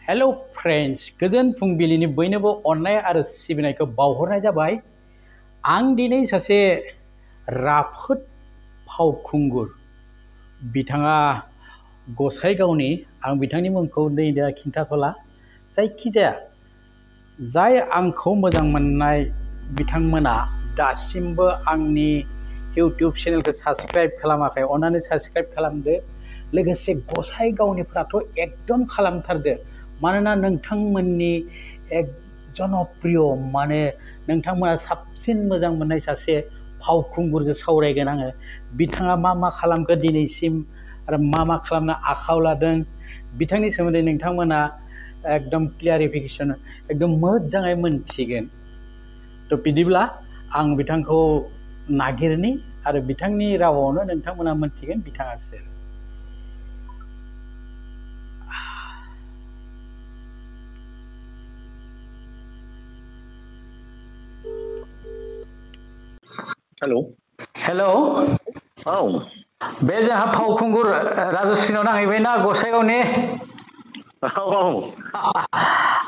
हेल' friends गोजोन फुंबिलिनि बयनोबो अननाय आरो सिबिनायखौ बावहरनाय जाबाय। आं दिनै सासे राफोद फावखुंगुर बिथाङा गसाइगावनि आं बिथांनि मुंखौ नै दा खिन्थाथ'ला। जायखिजाया जाय आंखौ मोजां मोननाय बिथांमोना दासिमबो आंनि इउटिउब चेनेलखौ साबस्क्राइब खालामाखै अन्नानै साबस्क्राइब खालामदो। लोगोसे गसाइगावनिफ्राथ' एकदम खालामथारदो, मानोना नोंथांमोननि एक जनप्रिय माने नोंथांमोना साबसिन मोजां मोननाय सासे फावखुंगुरजों सावरायगोन आङो। बिथाङा मा मा खालामखो दिनैसिम आरो मा मा खालामनो आखायाव लादों बिथांनि सोमोन्दै नोंथांमोना एकदम क्लियारिफिकेसन एकदम मोजाङै मोनथिगोन। थ' बिदिब्ला आं बिथांखौ नागिरनि आरो बिथांनि रावावनो नोंथांमोना मोनथिगोन बिथाङा सोर। हेल' औ बे जोंहा फावखुंगुर राजस्रिनाव नांहैबायना गसाइगावनि।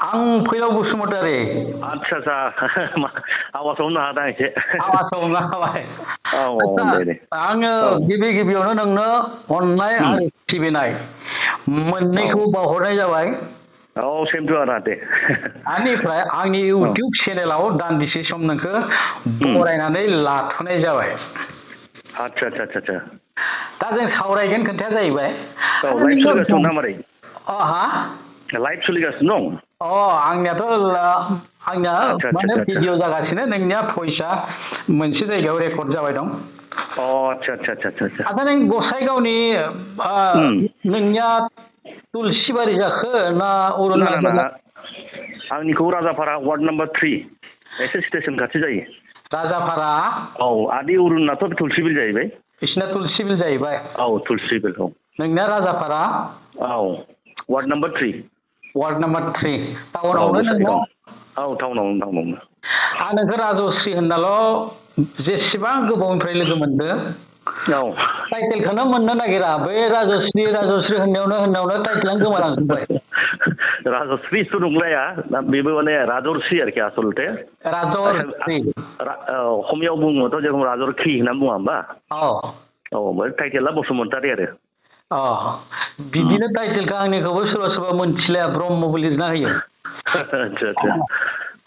आं फैलाव बसुमतारी। आच्छा आवासाव हमनो हादों एसे। आवासाव हमनो हाबाय। दे आङो गिबियावनो नोंनो अननाय आरो सिबिनाय मोननैखौ बावहरनाय जाबाय। औ सेम टु आदा दे। आंनिफ्राय आंनि इउटिउब चेनेलाव दान्दिसे सम नोंखौ बरायनानै लाथ'नाय जाबाय। आच्छा दा जों सावरायगोन खोथाया जाहैबाय। लाइभ सोलिगासिनो दं मारै? हा लाइभ सोलिगासिनो दं? आंनिया माने भिडिअ जागासिनो, नोंनिया भइसआ मोनसे जायगायाव रेकर्ड जाबाय दं। आच्छा नों गसाइगावनि नोंनिया तुलसिबारि जाखो ना ना आंनिखौ राजापारा वार्ड नाम्बार 3 एसे स्टेसन खाथि जायो। राजापारा? औ आदि अरुनाथ' तुलसिबिल जाहैबाय। बिसिना तुलसिबिल जाहैबाय। औ तुलसिबिल। औ नोंनिया राजापारा? औ वार्ड नाम्बार 3। वार्ड नाम्बार 3 टाउनावनो नोंना? औ टाउनावनो। आं नोंखौ राजस्रि होननाल' जेसेबां गोबावनिफ्राय लोगो मोनदों टाइटेलखौनो मोननो नागिरा। बै राजस्रि होननायावनो टाइटेलानो गोमालांजोब्बाय। राजस्रिथ' नंलाया, बेबो माने राजर्षि आरोखि आसलथे। राजर्षि। असमियाव बुङोथ' जेरखम राजर्षि होननानै बुङा होमबा? औ टाइटेला बसुमतारी आरो। बिदिनो टाइटेलखौ आंनिखौबो सोरबा मोनथिलाया, ब्रह्मबो लिरना होयो। आच्छा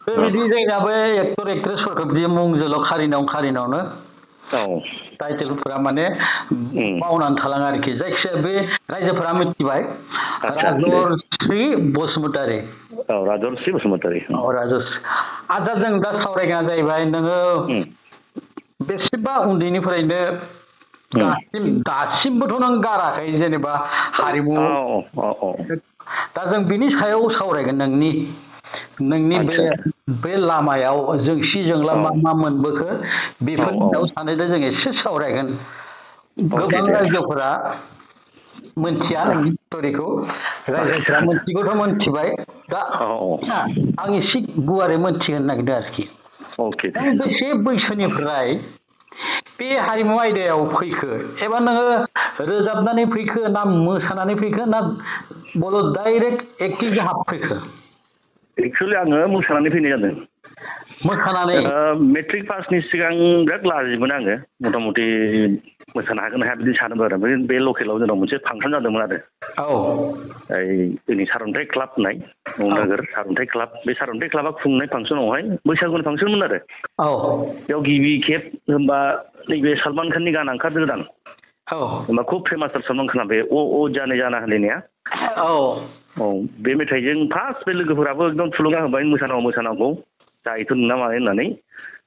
बिदि जायगाबो एक्टर एक्ट्रेसफोरखौ बिदि मुंजोल' खारिनावनो टाइटेलफोरा माने बावनानै थालाङो आरोखि। जायखिजाया बे रायजोफोरा मिथिबाय राजर्षि बसुमतारी। औ राजर्षि बसुमतारी। औ राजर्षि। आच्छा जों दा सावरायगोना जाहैबाय नोङो बेसेबा उन्दैनिफ्रायनो दासिमबोथ' नों गाराखै जेनेबा हारिमु। दा जों बिनि सायाव सावरायगोन नोंनि बे लामायाव जोंसि जोंला मा मोनबोखो बेफोरनि सायाव सानैजों जों एसे सावरायगोन। गोबां रायजोफोरा मोनथिया नोंनि स्ट'रिखौ, रायजोफोरा मोनथिगौथ' मोनथिबाय। दा आं एसे गुवारै मोनथिहोनो नागिरदों आरोखि। नों बेसे बैसोनिफ्राय बे हारिमु आयदायाव फैखो, एबा नोङो रोजाबनानै फैखो ना मोसानानै फैखो ना डाइरेक्ट एक्टिंजों हाबफैखो? एक्सुवेलि आङो मोसानानै फैनाय जादों। मोसानानै? मेट्रिक पासनि सिगां बिराद लाजियोमोन आङो, मथा मथि मोसानो हागोन ना हाया बिदि सानोमोन आरो। बे लकेलाव जोंनाव मोनसे फांसन जादोंमोन आरो। जोंनि सारअन्थाइ क्लाब होननाय नगर सारअन्थाइ क्लाब, बे सारअन्थाइ क्लाबा खुंनाय फांसनावहाय बैसागुनि फांसनमोन आरो। बेयाव गिबि खेब होनबा नैबे सलमान खाननि गाना ओंखारदों गोदान। होनबा खुब फेमास सलमान खाना, बे ओ जाने जाना होनलायनाया। बे मेथाइजों फार्स्ट बे लोगोफोराबो एकदम थुलुंगा होबाय मोसानांगौ जाहैथ' नोंना मानो होननानै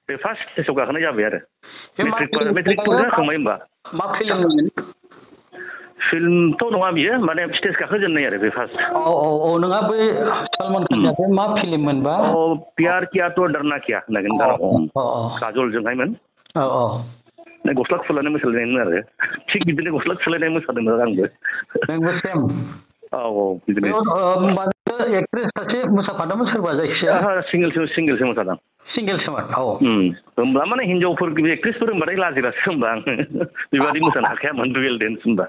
बे फार्स्ट स्टेजाव गाखोनाय जाबाय आरो। मेट्रिक जाखांबाय होनबा। मा फिल्ममोन? फिल्मथ' नङा बियो, माने स्टेज गाखोजेननाय आरो बे फार्स्ट। नोंहा बै सलमान खाननिया मा फिल्म मोनबा? प्यार किया तो डरना क्या होननाय काजलजोंहायमोन। गस्ला खुलायनाय मोसालायनायमोन आरो। थिग बिदिनो गस्ला खुलायनाय मोसादोंमोन आंबो। नोंबो सेम? औ बिदिनो। एक्ट्रेस सासे मोसाफादोंमोन सोरबा जायखिजाया? सिंगेलसो मोसादों। सिंगेलसोमोन? होमब्ला माने हिनजावफोर एक्ट्रेसफोर होनबाथाय लाजिग्रासो होनबा आङो। बेबादि मोसानो हाखायामोन, रियेल डेन्स होनबा।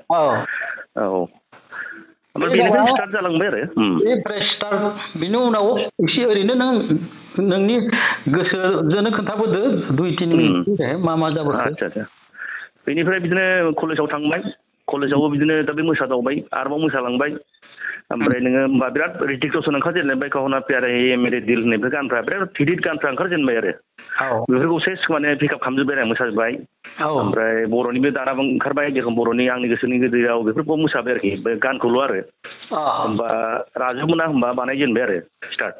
ओमफ्राय बेनिफ्राय स्टार्ट जालांबाय आरो बेनिफ्राय स्टार्ट बिनि उनाव एसे ओरैनो नोंनि गोसोजोंनो खोन्थाबोदो 2-3 मिनिट मा जाबोखो आच्छा बेनिफ्राय बिदिनो कलेजाव थांबाय कलेजावबो बिदिनो दा बे मोसादावबाय आरोबाव मोसालांबाय ओमफ्राय नोङो होमबा बिराद ऋतिक र'शन ओंखारजेनबाय कहना प्यार है ये मेरे दिल होननाय गानफ्रा बिराद हिट गानफ्रा ओंखारजेनबाय आरो बेफोरखौ सेस माने पिकआप खालामजोब्बाय आरो मोसाजोब्बाय ओमफ्राय बर'निबो दानाबो ओंखारबाय जेरखम बर'नि आंनि गोसोनि गोदैयाव बेफोरखौ मोसाबाय आरोखि बे गानखौल' आरो होमबा राजुमोना होमबा बानायजेनबाय आरो स्टार्ट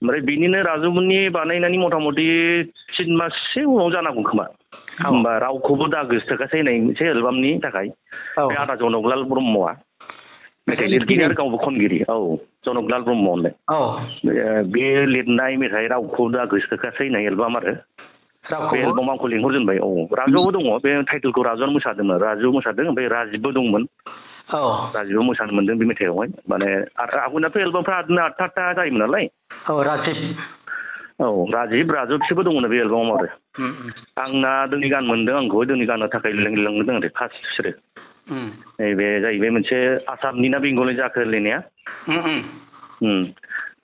ओमफ्राय बिनिनो राजुमोननि बानायनायनि मथा मथि 3 माससो उनाव जानांगौ खोमा होमबा रावखौबो दा गोसोथोखासै होननाय मोनसे एलबामनि थाखाय बे आदा जनकलाल ब्रह्मआ मेथाइ लिरगिरि आरो गावबो खनगिरि जनकलाल ब्रह्म होननाय बे लिरनाय मेथाइ रावखौ दा गोसोथोखासै होननाय एलबाम आरो बे एलबामाव आंखौ लिंहरजेनबाय राजुआबो दङ बे टाइटेलखौ राजुआनो मोसादोंमोन राजु मोसादों ओमफ्राय राजिबबो दंमोन राजिबबो मोसानो मोन्दों बे मेथाइआवहाय माने आगोलनाथ' एलबामफ्रा 8-8 जायोमोन नालाय राजिब राजु बिसोरबो दंमोन बे एलबामाव आरो आंना दोंनि गान मोनदों आंखौ दोंनि गाननो थाखाय लिंलांदों आरो फार्स्ट बिसोरो नैबे जाहैबाय मोनसे आसामनि ना बेंगलनि जाखो होनलायनाया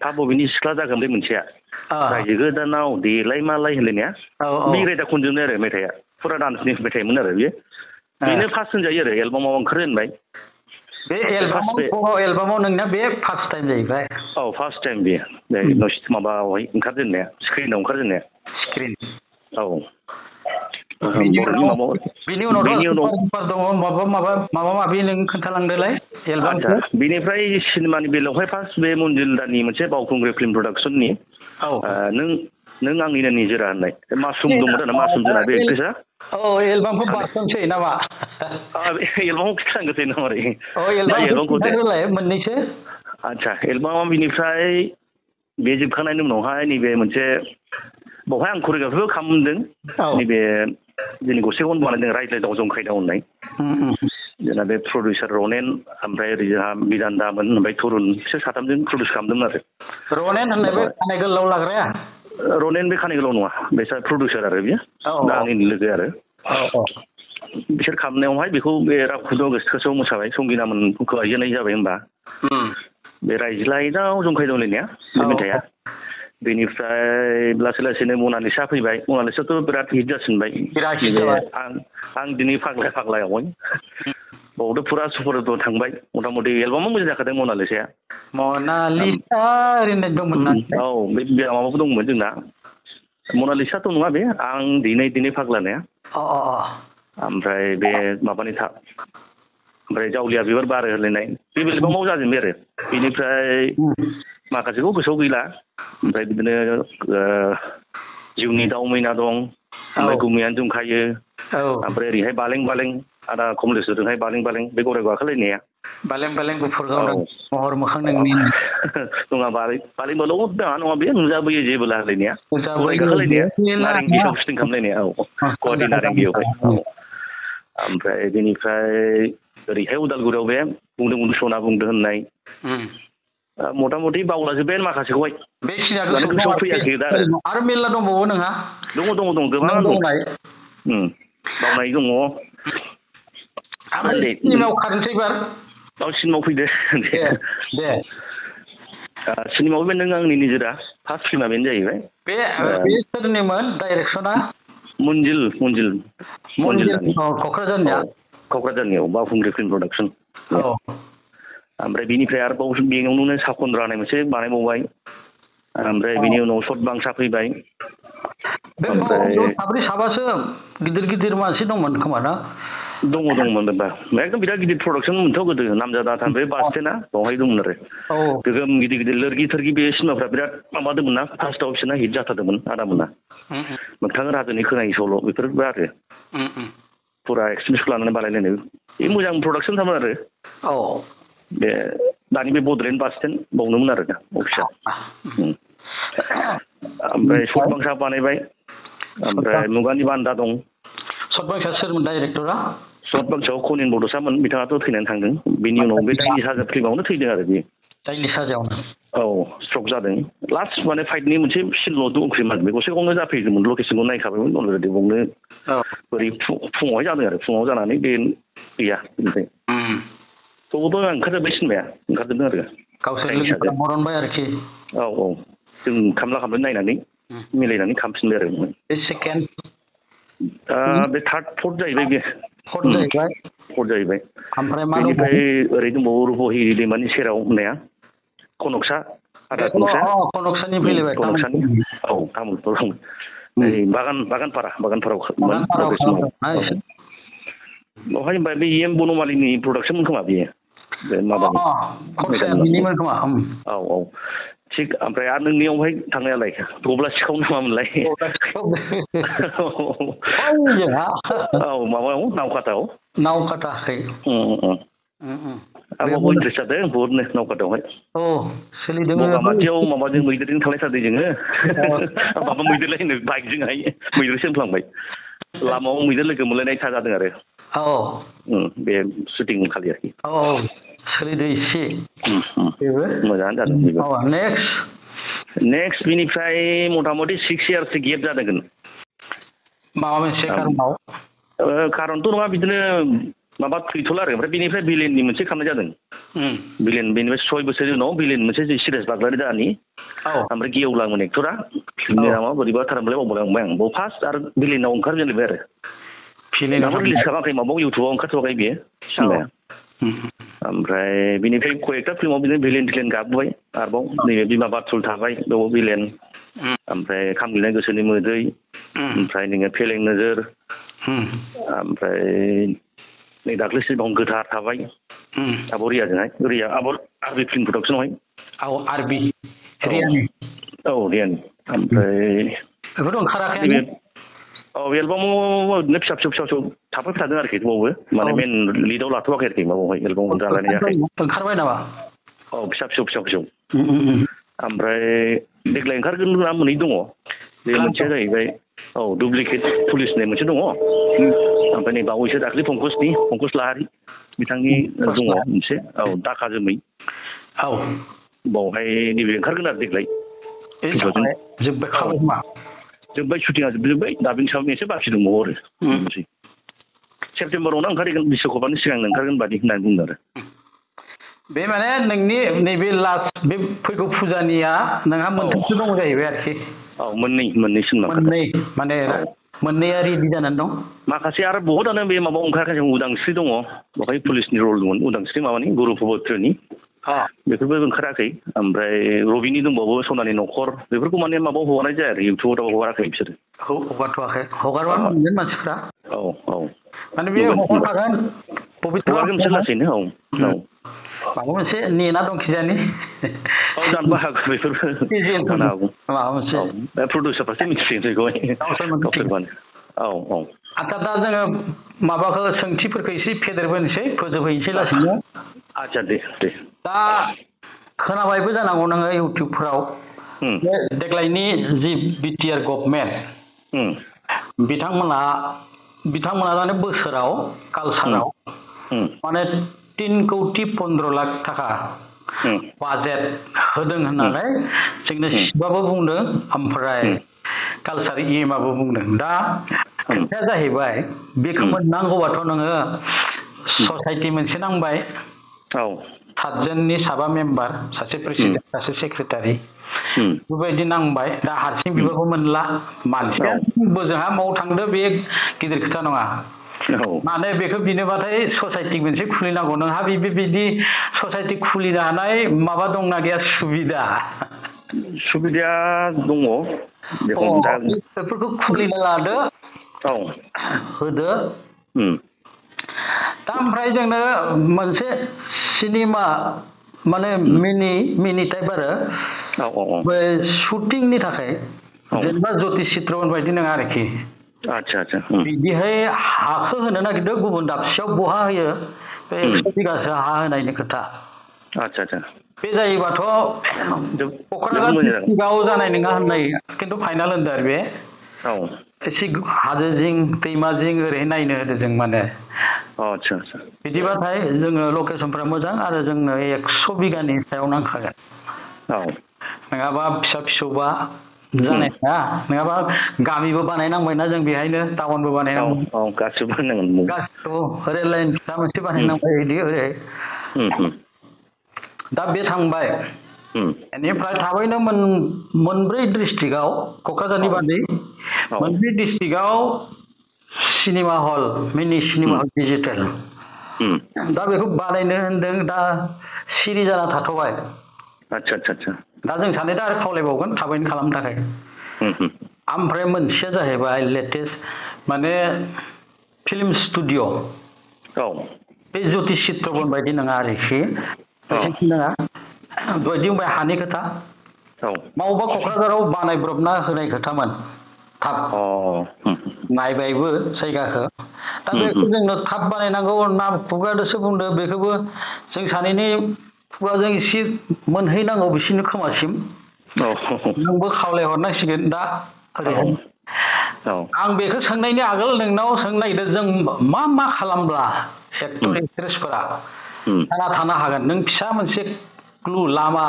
फा बबेनि सिख्ला जागोन बे मोनसेया रायजो गोदानाव देलाय मालाय होनलायनाया बिग्रायदा खनजोबनाय आरो मेथाइआ फुरा डान्सनि मेथाइमोन आरो बेनो फार्स्ट होनजायो आरो एलबामाव ओंखारजेनबाय बे एलबामाव नोंना बे फार्स्ट टाइम जाहैबाय फार्स्ट टाइम बेयो माबायावहाय ओंखारजेननाया स्क्रिनाव ओंखारजेननाया बिनि उनाव दङ माबा माबि नों खोन्थालांदोलाय बेनिफ्राय सिनेमानि बेलायावहाय फार्स्ट बे मन्जुलदानि मोनसे बावखुंग्रि फिल्म प्रडाक्सननि नों आंनिनो निजोरा होननाय मासुम दंमोन आरो मासुम जोंना बे एक्ट्रेसा एलबामखौ बारसनसै नामा एलबामाव खिथानांगोसै नामा एलबामखौ मोननैसो आच्छा एलबामा बिनिफ्राय बे जोबखांनायनि उनावहाय नैबे मोनसे बावहाय आं करिय'ग्राफिबो खालामदों नैबे जोंनि गसाइगावआवनो बानायदों रायज्लायदाव जंखायदाव होननाय जोंना बे प्रडिउसार रनेन ओमफ्राय ओरै जोंहा बिदान दामोन ओमफ्राय थरुन बिसोर साथामजों प्रडिउस खालामदोंमोन आरो रनेन होननाय बे खानाय गोलाव लाग्राया रनेन बे खानाय गोलाव नङा बेसा प्रडिउसार आरो बियो दा आंनि लोगो आरो बिसोर खालामनायावहाय बेखौ बे रावखौथ' गोसोआव मोसाबाय संगिनामोनखौ आइजोनाय जाबाय होमबा बे रायज्लायदाव जंखायदाव होनलायनाया बे मेथाइआ बेनिफ्राय लासै लासैनो मनालिसा फैबाय मनालिसाथ' बिराद हिट जासिनबाय आं दिनै फाग्लायावहाय बावथ' फुरा सुपारहिट थांबाय मथा मथि एलबामाव मोजां जाखादों मनालिसाया बे माबाबो दंमोन जोंना मनालिसाथ' नङा बे आं दिनै फाग्लानाया ओमफ्राय बे माबानि ओमफ्राय जावलिया बिबार बारो होनलायनाय बे एलबामाव जाजेनबाय आरो बेनिफ्राय माखासेखौ गोसोआव गैला ओमफ्राय बिदिनो जिउनि दाउ मैना दं ओमफ्राय गुमैयानो जंखायो ओमफ्राय ओरैहाय बालें बालें आदा कमलेश्वरजोंहाय बालें बालें बे गराय गाखोलायनाया बालें गुफुर महर मोखां नोंनि नङा बालें बालें नङा बे नुजाबोयो जेबोला होलायनाया गराय गाखोलायनाया नारेंगियाव सुटिं खालामलायनाया गुवाहाटि नारेंगियावहाय ओमफ्राय बेनिफ्राय ओरैहाय उदालगुरियाव बे बुंदों सना बुंदों होननाय मथा मथि बावलाजोब्बाय माखासेखौहाय गोसोआव फैयाखै दा आरो मेरला दंबावो नोंहा दङ गोबां दं बावनाय दङ सिनेमायाव खारनोसै बार सिनेमायाव फैदो दे सिनेमायाव बे नों आंनि निजोरा फार्स्ट फिल्मा बेनो जाहैबाय बे सोरनिमोन डाइरेक्सना मन्जिल क'क्राझारनिया बावखुंग्रि फिल्म प्रडाक्सन ओमफ्राय बिनिफ्राय आरोबाव बेयावनो साखन्द्रा होननाय मोनसे बानायबावबाय ओमफ्राय बिनि उनाव सतबांसा फैबाय साब्रै साबासो गिदिर मानसि दंमोन खोमा ना दंमोन एकदम बिराद गिदिर प्रडाक्सन मोनथ' गोदो नामजादा बे बास स्टेना बावहाय दंमोन आरो गोगोम गिदिर लोरगि थोरगि बे सिनेमाफ्रा बिराद माबादोंमोन ना फार्स्टआव बिसोरना हिट जाथारदोंमोन आदामोना मोगथां राजोनि खोनायै सल' बेफोरबो आरो फुरा एक्सपिरियेन्सखौ लानानै बानायलायनाय बे मोजां प्रडाक्सन थारमोन आरो बे दानि बे बड'लेण्ड बास स्टेन्ड बावनोमोन आरो ना अफिसा ओमफ्राय सतबांसा बानायबाय ओमफ्राय मुगानि बान्दा दं सतबांसा सोरमोन डाइरेक्टरा सतबांसायाव खनिन बड'सामोन बिथाङाथ' थैनानै थांदों बिनि उनाव बे दाइनि साजा फिल्मावनो थैदों आरो बेयो दाइनि साजायावनो स्ट्रक जादों लास्ट माने फाइटनि मोनसे सिनल' दंख्रिमोन बे गसाइगावनो जाफैदोंमोन लकेसनखौ नायखाबायमोन अलरेडि बावनो बोरै फुङावहाय जादों आरो फुङाव जानानै बे गैया बेनिफ्राय बबावबो ओंखारजोब्बाय सिनेमाया ओंखारजोबदों आरो गावसोर लोगोफोरा बरनबाय आरोखि औ औ जों खामला नायनानै मिलायनानै खालामफिनबाय आरो बे सेकेन्ड बे थार्ड फर्थ जाहैबाय बे फर्थ जाहैबाय ओमफ्राय मा बेनिफ्राय ओरै दंबावो रुपहि दैमानि सेराव होननाया कनकसा आदा कनकसानि फैलायबाय कनकसानि औ तामुलपुर बागानपारायाव बेवहाय होनबा बे एम बनमालिनि प्रडाक्सनमोन खोमा बेयो बे माबानि औ औ थिग ओमफ्राय आरो नोंनियावहाय थांनायालाय गब्ला सिखाव नामामोनलाय औ माबायाव नावकाटाखै आंबो इन्ट्रेस्ट जादों बहुदनो नावकाटायावहाय सोलिदों बगामाथियाव माबाजों मैदेरजों थांलायथारदों जोङो माबा मैदेरलायनो बाइकजोंहाय मैदेरसो होनफ्लांबाय लामायाव मैदेर लोगो मोनलायनाय जादों आरो बे शुटिं खालि आरोखि सोलिदों एसे मोजाङानो जादों बेबो नेक्स्ट बिनिफ्राय मथा मथि 6 इयार्ससो गेप जादोंगोन माबा मोनसे खारनथ' नङा बिदिनो माबा थैथ'ला आरो ओमफ्राय बेनिफ्राय भिलेननि मोनसे खालामनाय जादों भिलेन बेनिफ्राय 6 बोसोरनि उनाव भिलेन मोनसे सिरियास बाग्लारि दानि ओमफ्राय गेवलांमोन एक्टरा फिल्मनि नामा बोरैबा थारमोनलाय बावलांबाय आं बाव फार्स्ट आरो भिलेनाव ओंखारजेनलायबाय आरो फिल्माबो रिलिज खालामाखै माबायाव इउटुबाव ओंखारथ'वाखै बेयो सिनेमाया ओमफ्राय बिनिफ्राय कयेकथा फिल्माव बिदिनो भिलेन गाबबाय आरोबाव नैबे बिमा बाथुल थाबाय बेयाव भिलेन ओमफ्राय खामग्लिनाय गोसोनि मोदै ओमफ्राय नोङो फेलें नोजोर ओमफ्राय नै दाख्लैसो दं गोथार थाबाय आब' रियाजोंहाय आरबि फिल्म प्रडाक्सनावहाय आरबि रियानि ओमफ्राय बेफोरथ' ओंखाराखै बे एलबामाव ओरैनो फिसा फिसौ थाफाय थादों आरोखि बावबो माने मेन लिडआव लाथ'वाखै आरोखि माबावहाय एलबामाव जालायनाय जायाखै ओंखारबाय नामा फिसा फिसौ ओमफ्राय देग्लाय ओंखारगोन ना मोननै दङ बे मोनसेया जाहैबाय डुप्लिकेट पुलिस होननाय मोनसे दङ ओमफ्राय नै बावैसो दाख्लै पंकज लाहारि बिथांनि दङ मोनसे दाखा जोमै बावहाय नैबे ओंखारगोन आरो देग्लाय जोब्बाय शुटिंआ जोब्बाय दाबिं साबिं एसे बाखि दंबावो आरो सेप्तेम्बरावनो ओंखारगोन बिश्वकर्मानि सिगांनो ओंखारगोन बादि होननानै बुंदों आरो बे माने नोंनि नैबे लास्ट बे फैगौ फुजानिया नोंहा मोनथामसो दङ जाहैबाय आरोखि मोननै सिनेमा माने मोननैया रेडि जानानै दं माखासे आरो बहुतआनो बे माबायाव ओंखाराखै उदांस्रि दङ बेवहाय पुलिसनि रल दंमोन उदांस्रि माबानि गुरु पबित्रनि बेफोरबो ओंखाराखै ओमफ्राय रबिनि दंबावो सनानि न'खर बेफोरखौ माने माबायाव हगारनाय जाया आरो इउटुबाव हगाराखै बिसोरो हगारथ'वाखै हगारबा मोनगोन मानसिफ्रा माने बे हगारगोन बिसोर लासैनो माबा मोनसे नेना दं खिजानि जानोबो हागौ बेफोरबो जानो हागौ माबा मोनसे प्रडिउसारफ्रासो मिथिसिगोन बेखौहाय आच्चा दा जोङो माबाखौ सोंथिफोरखौ एसे फेदेरबोनोसै फोजोबहैनोसै लासैनो आच्चा दे दा खोनाबायबो जानांगौ नोङो इउटुबफ्राव देग्लायनि जि बिटिआर गभर्नमेन्ट बिथांमोना माने बोसोराव कालसाराव माने 3 कौटि 15 लाख थाखा बाजेट होदों होननानै जोंनो शिबाबो बुंदों ओमफ्राय कालसार इएमआबो बुंदों दा खोथाया जाहैबाय बेखौ मोननांगौबाथ' नोङो ससाइटि मोनसे नांबाय 7 जननि 7 मेम्बार सासे प्रेसिडेन्ट सासे सेक्रेटारि बेबायदि नांबाय दा हारसिं बिबारखौ मोनला मानसिया बोजोंहा माव थांदो बे गिदिर खोथा नङा माने बेखौ बिनोबाथाय ससाइटि मोनसे खुलिनांगौ नोंहा बिदि ससाइटि खुलिनो हानाय माबा दंना गैया सुबिदाया दङ बेफोरखौ खुलिना लादो होदो दा ओमफ्राय जोंनो मोनसे सिनेमा माने मिनि टाइप आरो बे शुटिंनि थाखाय जेनेबा ज्योतिष चित्रमोन बायदि नङा आरोखि आच्चा बिदिहाय हाखौ होनो नागिरदों गुबुन दाबसेयाव बहा होयो बे 100 बिगासो हा होनायनि खोथा आच्चा बे जायोबाथ' क'क्राझार डिस्ट्रिक्टआव जानाय नङा होननाय खिन्थु फाइनाल होनदों आरो बे एसे हाजो जिं दैमा जिं ओरै नायनो होदों जों माने आच्चा बिदिबाथाय जोङो लकेसनफ्रा मोजां आरो जोंनो 100 बिगानि सायाव नांखागोन नङाबा फिसा फिसौबा जानाय नङा नङाबा गामिबो बानायनांबायना जों बेहायनो टाउनबो बानायनांगौ गासिबो ओरै लाइन फिसा मोनसे बानायनांबाय बिदि ओरै दा बे थांबाय बेनिफ्राय थाबैनो मोनब्रै डिस्ट्रिक्टआव क'क्राझारनि बादै मोनब्रै डिस्ट्रिक्टआव सिनेमा हल मिनि सिनेमा हल डिजिटेल दा बेखौ बानायनो होनदों दा सिरि जाना थाथ'बाय आच्छा दा जों सानैदा आरो खावलायबावगोन थाबैनो खालामनो थाखाय ओमफ्राय मोनसेया जाहैबाय लेटेस्ट माने फिल्म स्टुडिअ बे ज्योति चित्रबन बायदि नङा आरोखि नङा दहायदि बुंबाय हानि खोथा मावबा क'क्राझाराव बानायब्रबना होनाय खोथामोन थाब नायबायबो जायगाखौ दा बेखौ जोंनो थाब बानायनांगौ ना खुगादोसो बुंदो बेखौबो जों सानैनि खुगाजों एसे मोनहैनांगौ बिसोरनि खोमासिम नोंबो खावलायहरनांसिगोन दा ओरैहाय आं बेखौ सोंनायनि आगोल नोंनाव सोंनो नागिरदों जों मा खालामब्ला एक्टर एक्ट्रेसफोरा थांना थानो हागोन नों फिसा मोनसे क्लु लामा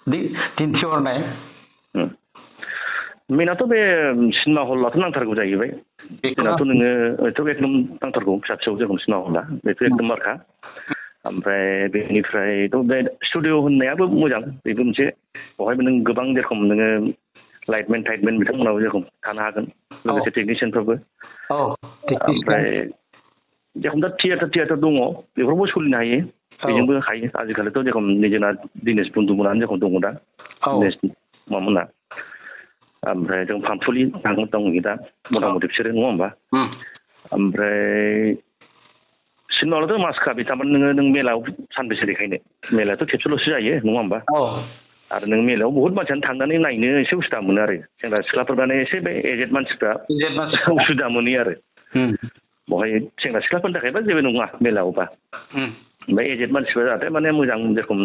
दिन्थिहरनाय मेनाथ' बे सिनेमा हलाथ' नांथारगौ जाहैबाय जोंनाथ' नोङो एकदम नांथारगौ फिसा फिसौ जेरखम सिनेमा हला बेथ' एकदम मारखा ओमफ्राय बेनिफ्रायथ' बे स्टुडिअ होननायाबो मोजां बेबो मोनसे बेवहायबो नों गोबां जेरखम नोङो लाइटमेन टाइटमेन बिथांमोनाबो जेरखम थानो हागोन लोगोसे टेकनिशियानफ्राबो ओमफ्राय जेरखम दा थियेटार दङ बेफोरावबो सोलिनो हायो बेजोंबो हायो आजिखालिथ' जेरखम निजेना दिनेश बन्धुमोनानो जेरखम दङ दा दिनेश मामोना ओमफ्राय जों फानफुलि दं दा मथा मथि बिसोरो नङा होमबा ओमफ्राय सिनेमा हलाथ' मासखा बे थारमाने नों मेलायाव सानबेसे देखायनो मेलायाथ' खेबसेल'सो जायो नङा होमबा आरो नों मेलायाव बुहुत मानसियानो थांनानै नायनो एसे उसुबिदा मोनो आरो सेंग्रा सिख्लाफोर माने एसे बे एजेड मानसिफ्रा उसुबिदा मोनो आरो बेवहाय सेंग्रा सिख्लाफोरनि थाखायबा जेबो नङा मेलायावबा ओमफ्राय एजेड मानसिफ्रा जाहाथे माने मोजां जेरखम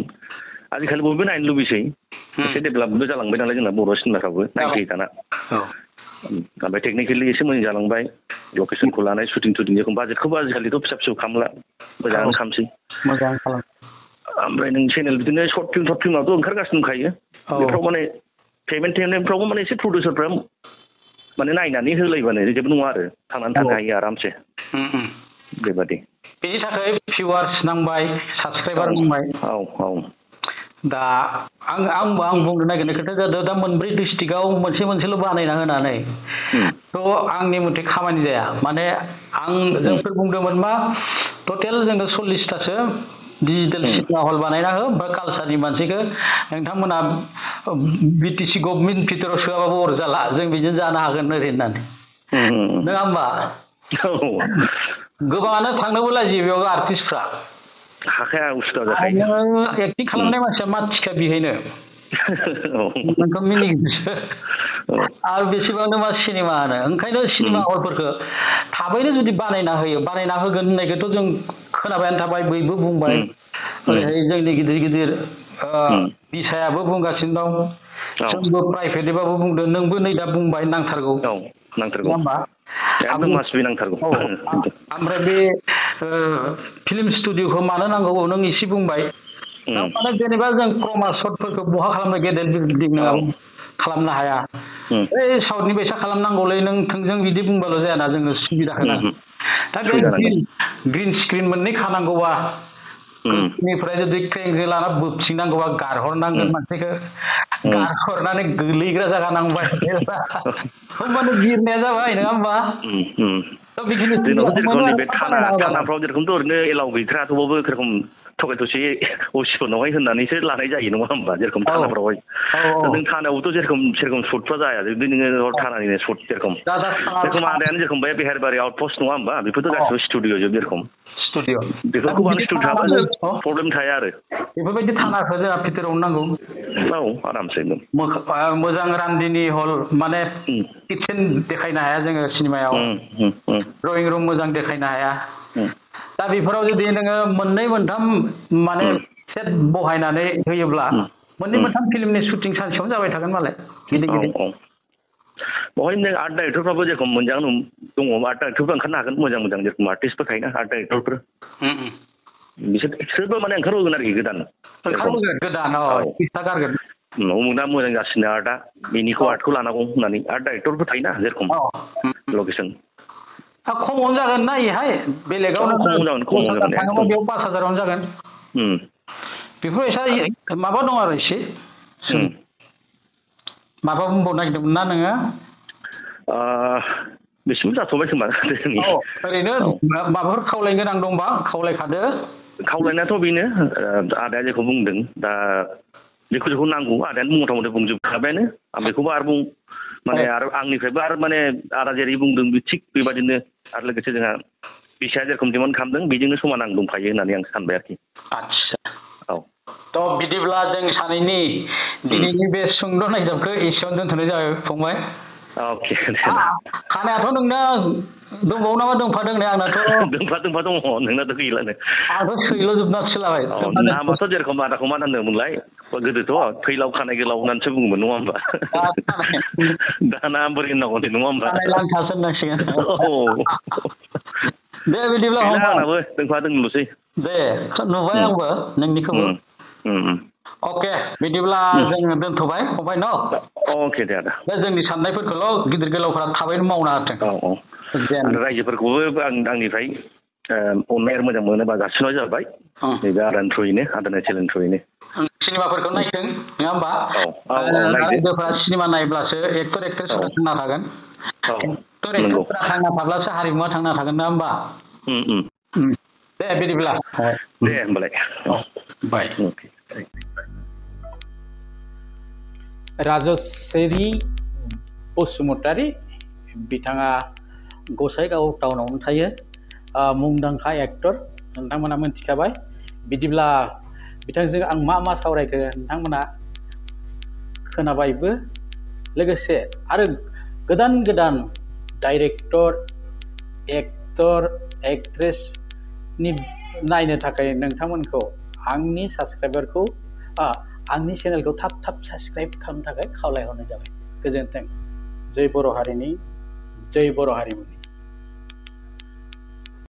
आजिखालि बयबो नायनो लुबैसै एसे डेभेलपबो जालांबाय नालाय जोंना बर' सिनेमाफ्राबो नायसै दाना ओमफ्राय टेकनिकेलि एसे मोजां जालांबाय लकेसनखौ लानाय शुटिं जेरखम बाजेटखौबो आजिखालिथ' फिसा फिसौ खालामला मोजां खालामसै ओमफ्राय नों चेनेल बिदिनो सर्ट फिल्मावथ' ओंखारगासिनो दंखायो बेफोराव माने पेमेन्टफ्रावबो माने एसे प्रडिउसारफ्रा माने नायनानै होलायबानो जेबो नङा आरो थांनानै थानो हायो आरामसे बेबादि बेनि थाखाय भिउवार्स नांबाय साबसक्राइबार नांबाय दा आं बुंनो नागिरनाय खोथा जादों दा मोनब्रै डिस्ट्रिक्टआव मोनसेल' बानायना होनानै थ' आंनि मथे खामानि जाया माने जोंफोर बुंदोंमोन मा टटेल जोङो 40थासो डिजिटेल सिनेमा हल बानायना हो ओमफ्राय कालसारनि मानसिखौ नोंथांमोना बिटिसि गभर्नमेन्ट भितराव सोआबाबो अरजाला जों बिदिनो जानो हागोन ओरै होननानै नङा होमबा गोबाङानो थांनोबो लाजियो बेयाव आर्टिस्टफ्रा हाखाया उसुबिदा जाखायो एक्टिं खालामनाय मानसिया मा थिखा बिहैनो नोंखौ मिनिगोनसो आरो बेसेबांनो मा सिनेमा होनो ओंखायनो सिनेमा हलफोरखौ थाबैनो जुदि बानायना होगोन होननायखौथ' जों खोनाबायानो थाबाय बयबो बुंबाय ओरैहाय जोंनि गिदिर बिसायाबो बुंगासिनो दं जोंबो प्राइभेटबाबो बुंदों नोंबो नै दा बुंबाय नांथारगौ होमबा ओमफ्राय बे फिल्म स्टुडिअखौ मानो नांगौ नों एसे बुंबाय माने जेनेबा जों क्रमा शटफोरखौ बहा खालामनो गेदेर बिल्डिं खालामनो हाया बै साउथनि बायसा खालामनांगौलै नों थोंजों बिदि बुंबाल' जायाना जोंनो सुबिदा होनांगौ दा बे ग्रिन स्क्रिन मोननै खानांगौबा निफ्राय जुदि क्रेनजों लाना बोबथिंनांगौबा गारहरनांगोन मानसिखौ गारहरनानै गोलैग्रा जागा नांबाय होमबानो बिरनाया जाबाय नङा होमबा थानाफ्राव जेरखमथ' ओरैनो एलाव गैथ्रा थेवबाबो जेरखम थगाय थसि असिफोरनावहाय होननानैसो लानाय जायो नङा होमबा जेरखम थानाफ्रावहाय नों थानायावथ' जेरखम सुटफ्रा जाया जुदि नोङो थानानिनो सुट जेरखम आदायानो जेरखम बे बेहेरबारि आउटपस्ट नङा होमबा बेफोरथ' गासिबो स्टुडिअ जोब जेरखम बेफोरखौ बांसिन थाबानो प्रब्लेम थाया आरो बेफोरबायदि थानाखौ जोंहा भितरावनो नांगौ आरामसे मोजां रान्दिनि हल माने किटचेन देखायनो हाया जोङो सिनेमायाव ड्रयिं रुम मोजां देखायनो हाया दा बेफोराव जुदि नोङो मोननै मोनथाम माने सेट बहायनानै होयोब्ला मोननै मोनथाम फिल्मनि शुटिं सानसेयावनो जाबाय थागोन मालाय गिदिर बेवहाय नों आर्ट डाइरेक्टरफ्राबो जेरखम मोजां दङ आर्ट डाइरेक्टरफोर ओंखारनो हागोन मोजां जेरखम आर्टिस्टफोर थायोना आर्ट डाइरेक्टरफोर बिसोरबो माने ओंखारबोगोन आरोखि गोदान उमुगना मोजां जासिनो आर्टआ बेनिखौ आर्टखौ लानांगौ होननानै आर्ट डाइरेक्टरफोर थायोना जेरखम लकेसन खमावनो जागोन ना इहाय बेलेगाव थाङोबा बेयाव 5,000आवनो जागोन बेफोर एसे माबा दं आरो एसे माबा बुंबावनो नागिरदोंमोन ना नोङो? बिसिम जाथ'बाय खोमा ओरैनो माबाफोर खावलायनो गोनां दंबा खावलायखादो। खावलायनायाथ' बेनो आदाया जेखौ बुंदों दा जेखौ नांगौ आदायानो मथा मथि बुंजोबखाबायानो आं बेखौबो आरो माने आरो आंनिफ्रायबो आरो माने आदा जेरै बुंदों थिग बेबादिनो आरो लोगोसे जोंहा बिसाया जेरखम डिमान्ड खालामदों बेजोंनो समान आं दंफायो होननानै आं सानबाय आरोखि। आदसा औ थ' बिदिब्ला जों सानैनि दिनैनि बे सुंद' नायजाबखौ एसेयावनो दोनथ'नाय जाबाय फंबाय। अके खानायाथ' नोंना दंबावो नामा? दंफादों नै आंनाथ' दोंफा दङ नोंनाथ' गैलानो। आंथ' सैल'जोबनासो लाबाय। नामाथ' जेरखम आदाखौ मा होनदोंमोनलाय गोदोथ' फैलाव खानाय गोलाव होननानैसो बुङोमोन नङा होमबा? दाना बोरै होननांगौ नङा होमबा? लांथासो होननांसिगोन। दे बिदिब्ला आंनाबो दोंफा दोंल'सै। दे नुबाय आंबो नोंनिखौबो। अके बिदिब्ला जोङो दोनथ'बाय फंबाय न'? अके दे आदा। बे जोंनि साननायफोरखौल' गिदिर गोलावफोरा थाबैनो मावना होथों। औ आरो रायजोफोरखौबो आंनिफ्राय अननाय आरो मोजां मोनोबा जासिनाय जाबाय नैबे आदानि थ्रुयैनो आदानि चेनेलनि थ्रुयैनो। सिनेमाफोरखौ नायथों नङा होमबा? रायजोफोरा सिनेमा नायब्लासो एक्टर एक्ट्रेसफोरा थांना थागोन। एक्टर एक्ट्रेसफोरा थांना थाब्लासो हारिमुआ थांना थागोन ना होमबा? दे बिदिब्ला दे होमबालाय बाय। राजश्री बसुमतारी बिथाङा गसाइगाव टाउनावनो थायो, मुंदांखा एक्टर नोंथांमोना मिथिखाबाय। बिदिब्ला बिथांजों आं मा सावरायखो नोंथांमोना खोनाबायबो। लोगोसे आरो गोदान डाइरेक्टर एक्टर एक्ट्रेसनि नायनो थाखाय नोंथांमोनखौ आंनि साबस्क्राइबारखौ आंनि चेनेलखौ थाब साबस्क्राइब खालामनो थाखाय खावलायहरनाय जाबाय। गोजोन्थों। जय बर' हारिनि जय बर' हारिमुनि।